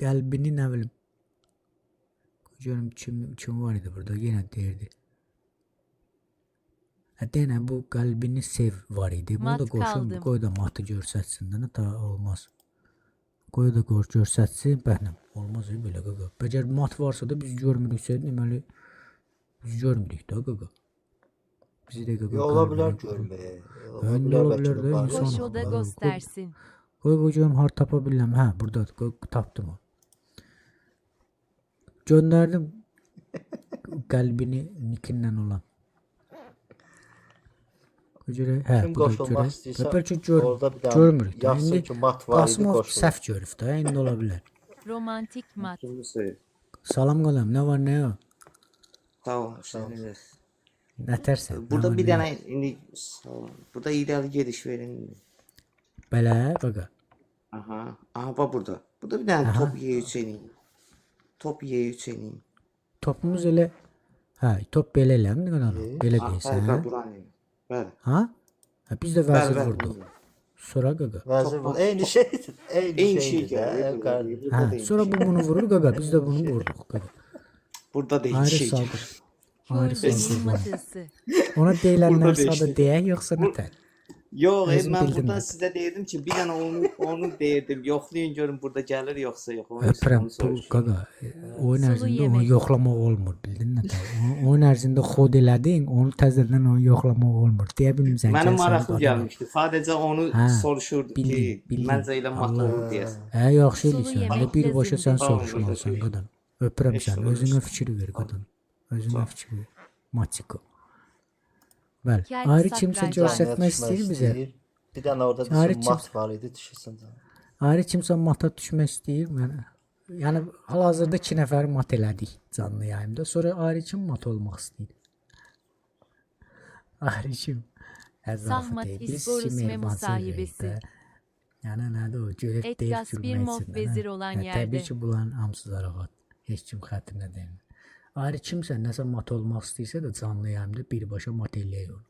Qəlbini nə bilim. Görüm kim var idi burada, yenə deyirdi. Hə, denə bu qəlbini sev var idi. Bunu da Mat qoşum, qaldım. Qoy da matı göstərsin də, ta olmaz. Qoy da qoy göstərsin, bəhnəm. Olmaz belə qaqa. Əgər mat varsa da biz görmürüksə, deməli biz görmürük də qaqa. Bizi də qaqa. Ya ola bilər qəlbini- görməyə. Hə, indi ola bilər də, insan Qoş o da Qoy- göstersin. Qoy qoy görüm har tapa bilirəm. Hə, burdadır. Qoy tapdım o. Göndərdim qəlbini nikindən olan. Qoy görək. Hə, Kim bu da qoşulmaq görək. istəyirsə, Bəlkə gör, orada bir dənə görmürük də. yazsın İndi ki, mat var idi, Qasımov qoşulun. səhv görüb də, indi ola bilər. Romantik mat. Kimisi? Salam qalam, nə var nə yox? Sağ ol. Sən Nətərsən? Nə Burada var, bir nə dənə yox? indi sağ ol. Burada irəli gediş verin. Belə qaqa. Aha. Aha bax burada. Burada bir dənə Aha. top Y3 eləyin. Top Y3 eləyin. Topumuz elə hə, top belə eləmir qalam. Belə Ha, deyirsən, bəli, hə? bəli, buranı eləyin. Bəli. Ha? Hə, biz də Bəli, vəzir bəli. vurduq. Sonra qaqa. Vəzir Top- bu. Eyni şeydir. Eyni Eyni şey şeydir də. gəlir. Burada, Qardaş. burada Hə, da eyni sonra şey. bu bunu vurur qaqa, biz də bunu vurduq qaqa. Burada da eyni Ayrı şey sağ gəlir. Ayrı sağ Köylünün qurban. matısı. Ona deyilənlər Burada sadə dəyişdi. deyək yoxsa nətər? Yox, Özün mən bildin buradan də. sizə deyirdim ki, bir dənə onu deyirdim. Yoxlayın görün burada gəlir yoxsa yox. Onu, Öpürəm onu bu soruşun. qaqa. Oyun Sulu ərzində onu yemək. yoxlamaq olmur, bildin nətər? Oyun ərzində xod elədin, onu təzədən onu yoxlamaq olmur. Deyə bilmirsən ki, Mənim sənin maraqlı qadın. gəlmişdi. Sadəcə onu Hə, soruşurdu bildim, ki, bildim. məncə elə mat Allah. olur deyəsən. Hə, yaxşı Sulu eləyirsən. Elə yemək birbaşa sən ləzzətli. Sağ olun, soruşmalısan qardaş. qadın. Öpürəm Heç səni. sorun Özünə yox. fikir ver qadın. Özünə Sağ ol. fikir ver. Matiko. Bəli. Kelt Ayrı kimsə satranç. göstərmək istəyir bizə. istəyir. Bir dənə orada Ayrı desin kim- mat var idi, düşürsən canım. Ayrı kimsə mata düşmək istəyir mənə. Yəni hal-hazırda 2 nəfər mat elədik canlı yayımda. Sonra ayrı kim mat olmaq istəyir? Ayrı kim? Əzafı Sahmat deyil. Biz İsporus ki ve mehriban sevirik musahibesi. də. Yəni nədir o? Görüb deyib Etgas gülmək bir mof üçün də, vezir nə? olan Hə, təbii yerde. ki, bunların hamısı zarafat. Heç kim xətrinə dəymir. Ayrı kimsə nəsə mat olmaq istəyirsə də canlı yayımda birbaşa mat eləyək onu.